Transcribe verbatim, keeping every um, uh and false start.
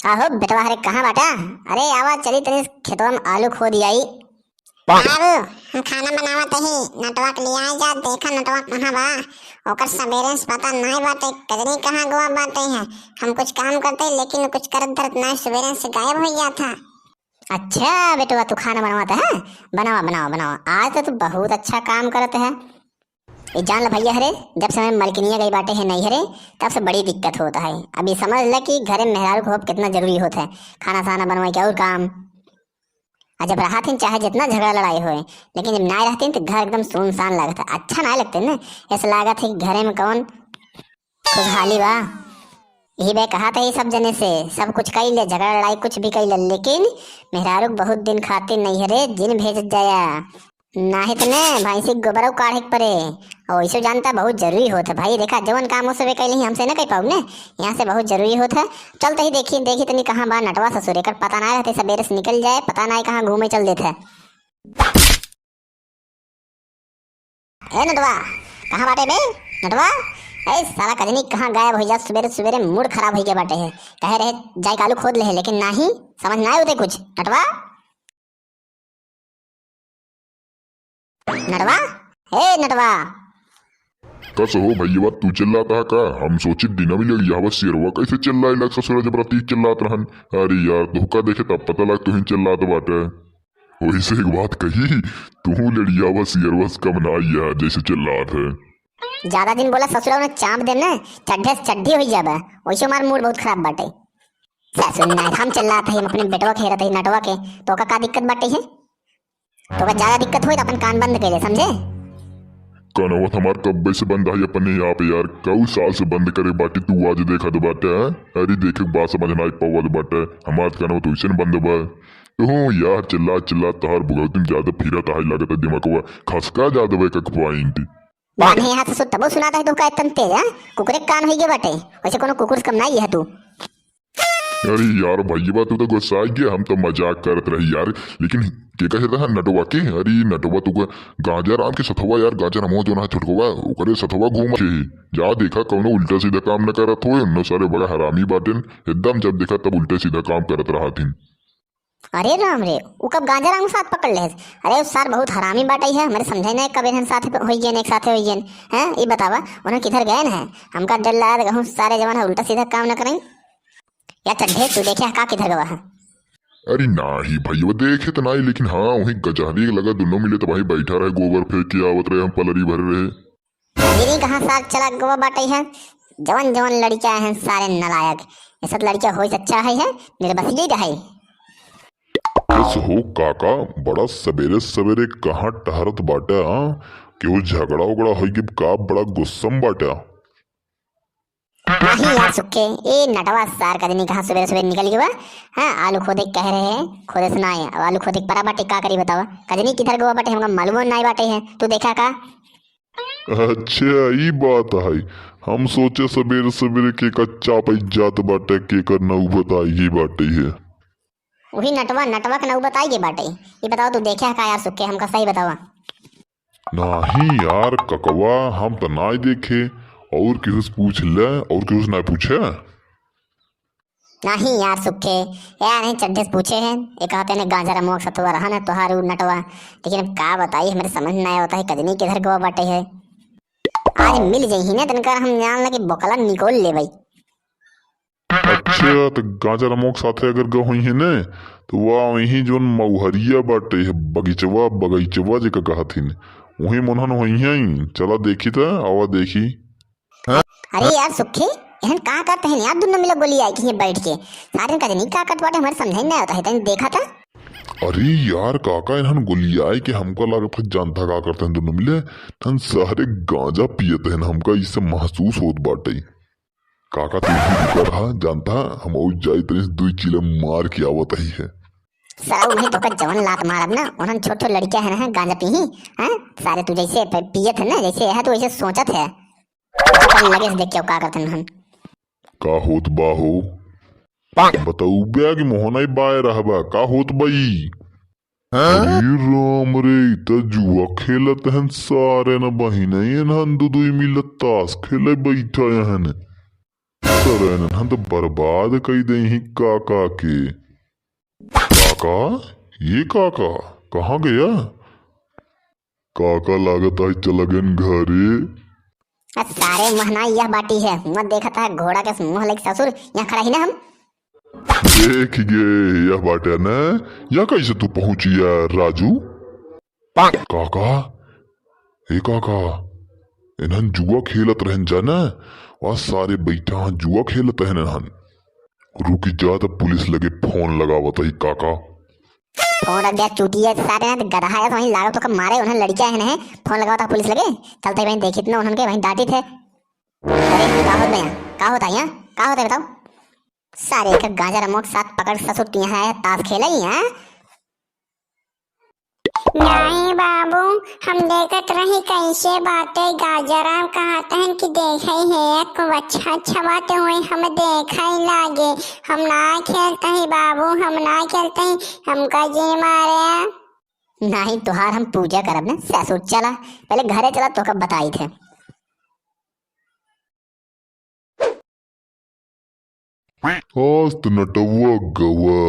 का हो बेटवा, अरे कहाँ बाटा? अरे आवा, चली तनी खेतवा में आलू खोद आई। बाबू, हम खाना बनावत ही, नटवा के लियाए जा, देखा नटवा कहाँ बा, ओकर सबेरे से पता नाहीं बाटे, कजनी कहाँ गवा बाटे है। हम कुछ काम करते लेकिन कुछ करत धरत नाहीं, सबेरे से गायब हो गया था। अच्छा बेटवा, तू खाना बनवाता है, बनावा बनावा बनावा, आज तो तू बहुत अच्छा काम करत है। ये जान ल भैया हरे, जब से मैं मलकिनिया गई बाटे है नहीं हरे, तब से बड़ी दिक्कत होता है। अब ये समझ ल कि घरे मेहरारू को अब कितना जरूरी होता है, खाना साना बनवाए के और काम। आ जब रहत हिन चाहे जितना झगड़ा लड़ाई होए, लेकिन जब ना रहत हिन तो घर एकदम सुनसान लगता है, अच्छा ना लगते ना। ऐसा लागत है कि घरे में कौन खुशहाली बा। यही बे कहा था ये सब जने से, सब कुछ कई ले, झगड़ा लड़ाई कुछ भी कई ले, लेकिन मेहरारू के बहुत दिन खातिर नहीं हरे जिन भेजत जाया। नाहीं त ने भैंसी के गोबरऊ काढ़े के पड़े। और ऐसे जानता बहुत जरूरी होत है भाई। देखा, जवन काम हो सबे कैले ही, हमसे न कह पाऊ ने। यहाँ से बहुत जरूरी होत है। चलते ही देखी, देखी तनी कहाँ बा नटवा ससुर, एकर पता ना रहते, सबेरे से निकल जाए, पता ना कहाँ घूमे चल देत है। ए नटवा, कहाँ बाटे बे? नटवा, ए साला कजनी कहाँ गायब हो जा? सुबेरे सुबेरे मूड खराब हो गया बाटे है। कहे रहे जाए के आलू खोद ले है, लेकिन नाहीं, समझ ना आए होते कुछ। नटवा, नटवा, ए नटवा। कस हो भैया, तू चिल्लाता है का? हम सोचे दिना में लड़ियावा शेरवा कैसे चिल्लाए लग ससुरा, जब राती चिल्लात रहन। अरे यार, तोहका देखे तब पता लग तुही चिल्लात बाटे। वैसे एक बात कही, तू लड़ियावा शेरवा से कम ना यार, जैसे चिल्लात है। ज्यादा दिन बोला ससुरा, उन्हें चाप देम ना, चड्ढे से चड्ढी हो जाबा। वैसे हमार मूड बहुत खराब बाटे। ससुर ना, हम चिल्लात है, हम अपने बेटवा के हेरत है, नटवा के, तो का, का दिक्कत बाटे है? तो का ज्यादा दिक्कत होई तो अपन कान बंद कर ले, समझे? कनवा त हमार कब्बे से बंद है अपने आप यार, कऊ साल से बंद करे बाटी, तू आज देखत बाटे, हैं? अरे देखे बात समझ ना आई पावत बाटे, हमार कनवा तो ऐसे बंद बा। तू यार चिल्ला चिल्ला तहार बुढ़ौती में ज्यादा फिरत है, लागत है दिमागवा खसका ज्यादा बा एक एक point। नाहीं, यहाँ से सु-, तबो सुनाता है तोहका इतन तेज, हाँ? कुकुरे के कान होइगे बाटे, वैसे कोनो कुकुर से कम नाहीं है तू। अरे यार भैया, तू तो गुस्सा गया, हम तो मजाक करत रही यार, लेकिन के कहे रहा नटवा के? अरे नटवा तो ग-, गांजा राम के सथवा यार, गांजा रामो जो ना छुटकवा, ओकरे सथवा घूम के ही। जा देखा कौनो उल्टा सीधा काम न करत होए, उन्नो सारे बड़ा हरामी बाटेन, एकदम जब देखा तब उल्टा सीधा काम करत रहत हिन। अरे राम रे, उ कब गांजा राम के साथ पकड़ लेहस? अरे उ सार बहुत हरामी बाटई है, हमरे समझे नहीं कब इन्हन साथ होई गेन, एक साथ होई गेन। हैं, ई बतावा, उन्हन किधर गए हैं? हमका डर लगा कहूँ सारे जवान है उल्टा सीधा काम न करें। या चड्ढे, तू देखे का किधर गवा है? अरे नाही भैया, देखे तो नाही, लेकिन हाँ वहीं गजहरी लगा दोनों मिले तो वहीं बैठा रहे, गोबर फेंक के आवत रहे, हम पलरी भरे रहे। कजनी कहाँ सार चला गवा बाटे है। जवन जवन लड़िका है सारे नलायक। ये सब लड़िका होई से अच्छा है, है निर्बसिये रहे। कस हो काका, बड़ा सबेरे सबेरे कहाँ टहरत बाटा, हाँ? केहू झगड़ा उगड़ा होई कि का, बड़ा गुस्सा में बाटा? नहीं यार सुक्के, ए नटवा सार कजनी कहाँ सबेरे सबेरे निकल गवा? हाँ, आलू खोदे के कह रहे हैं, खोदे से ना आए। अब आलू खोदे के परा बाटे, का करी बतावा? कजनी किधर गवा बाटे, हमका मालूम नहीं बाटे है। तू देखा का? अच्छा, ई बात है। हम सोचे सबेरे सबेरे केकर चापै जात बाटे, केकर नौबत आइगे बाटे है। वही नटवा, नटवा के नौबत आइगे बाटे। ई बतावा, तू देखे है का यार सुक्के, हमका सही बतावा। नाही यार ककवा, हम त नाई देखे। और केहू से पूछ ले, और केहू से ना पूछे। नाही यार सुक्के, यार नहीं चड्ढे से पूछे हैं। एक कहते ने गांजा रमोक सतुआ रहा ना तोहार उ नटवा, लेकिन अब का बताई, हमरे समझ ना आवता है कजनी किधर गवा बाटे है। आज मिल जइही ना तनकर हम जान लगे बोकला निकोल लेबई। अच्छा, त गांजा रमोक साथे अगर गए होइहें ने, त वा वहीं जोन मउहरिया बाटे है, बगीचवा, बगीचवा जेका कहत हिन, वहीं मोनहन होइहें। चला देखी त, आवा देखी। अरे यार सुक्खे, एहन का करत हैं यार, दुनो मिला गोली आए के हियां बैठ के। सारे कजनी का करत बाटे, हमरे समझे नहीं आवता है, तनी देखा था। अरे यार काका, इन्हन गोली आए के हमका लागत है जानता का करत हैं दुनो मिले, तन सारे गांजा पियत हैं, हमका इससे महसूस होत बाटे। काका, तू ही रुका रहा, जानता, हम और जाई तनी से दुई चीला मार के आवत ही है। साला, उन्हें तो का जवन लात मारब ना, उन्हन छोट छोट लड़कियां है ना, गांजा पीही, हैं? सारे तू जैसे प-, पियत है ना, जैसे है, तू ऐसे सोचत है। अपन लगे से देख के का करत हैं उन्हन। का होत बा हो? बताऊ बे कि मोहना ही बाय रहबा, का होत बा ई? अरे राम रे, ई त जुआ खेलत हन सारे न बहिन, एनहन दू दुई मिलत ताश खेले बैठा हन। सरैनन तो बर्बाद कई देइहीं काका के। काका, ये काका, कहाँ गया? काका लागत है चला गएन घरे। आ, सारे महना यह बाटी है, हुआँ देखत है घोड़ा के मुँह लग ससुर, यहाँ खड़ा ही ना हम। देख गे, यह बाटे न, यह कैसे तू पहुँचिया राजू? काका, ए काका, इन्हन जुआ खेलत रहन जा न, वहाँ सारे बैठा हैं, जुआ खेलत रहन इन्हन। रुकी जा, तब पुलिस लगे फोन लगावत ही काका। फोन रख दिया चूतिया सारे, ना तो गधा है, वहीं लागत तो मारे, उन्हन लड़कियाँ हैं, फोन लगावत पुलिस लगे। चलते वहीं देखित ना उन्हन के, वहीं डांटित है। अरे, का होत बा यहाँ? का होता है यहाँ? का होता है बताओ? सारे का गाजर अमोक साथ पकड़ ससुर तू यहाँ है, ताश खेले ही हैं? नहीं बाबू, हम देखत रही कैसे बाटे गाजर, हम कहत हन कि देखे है, खूब अच्छा अच्छा बाटे, वही हम देखे लागे। हम ना खेलते ही बाबू, हम ना खेलते ही, हमका जी मारे। नहीं, तुहार हम पूजा करब ना ससुर, चला पहले घरे चला, तोका बताई थे। आज तो नटवा गवा,